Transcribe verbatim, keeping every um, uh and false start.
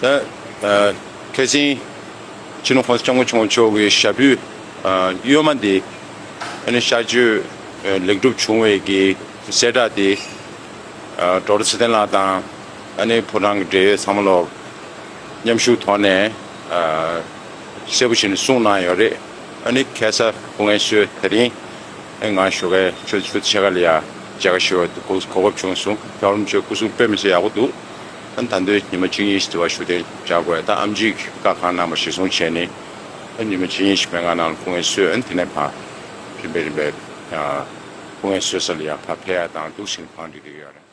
ད་ཨ་ཁ་སང་སྤྱི་ནོར་༸གོང་ས་༸སྐྱབས་མགོན་ཆེན་པོ་མཆོག་གི་ཞབས་རྗེས་ཨ་གཡོན་མ་འདི་ཨ་ནི་གཤགས་བཅོས་ཨ་ལེགས་གྲུབ་བྱུང་བའི་གི་གསལ་བསྒྲགས་དེ་ཨ་ཌོག་ཊར་ཚེ་བརྟན་ལགས་དང་ཨ་ནི་ཕོ་བྲང་གི་འབྲེལ་ཡོད་ཚང་མ་ལོག་མཉམ་ཞུགས་ཐོག་ནས་ཨ་གསལ་པོ་བྱས་ནས་གསུངས་གནང་ཡོད་རེད། ཨ་ནི་ཁ་སང་སྐུ་ངལ་གསོས་དེ་རིང་ཨ་ང་ཞོགས་ཀའི་ཆུ་ཚོད་ཕྱེད་ཀ་ལ་ཡ་མཇལ་ཁ་ཞུ་བའི་གོ་སྐབས་བྱུང་སོང་། རྒྱལ་བ་རིན་པོ་ཆེ་སྐུ་གཟུགས་དཔེ་མི་སྲིད་ཡག་པོ་འདུག་ཨ་ནི་ད་དུང་ཉི་མ་གཅིག་གཉིས་ཤིག་དེ་བ་བཞུགས་གདན་འཇགས་དགོས། ད་ཨེམ་ཆི་གིས་བཀའ་གང་གནང་བ་གཞིར་བཟུང་བྱས་ནས་ཨ་ཉི་མ་གཅིག་གཉིས་ཤིག་སྨན་ཁང་ནང་ལ་སྐུ་ངལ་གསོས། ཨ་ནི་དེ་ནས་ཕར་རིམ་པས་རིམ་པས་ཨ་སྐུ་ངལ་གསོ་ས་ལ་ཡ་ཕར་ཕེབས་ཡ་དང་འདུག་སེ་བང་སྒྲིག་བསྡད་ཡོད་རེད།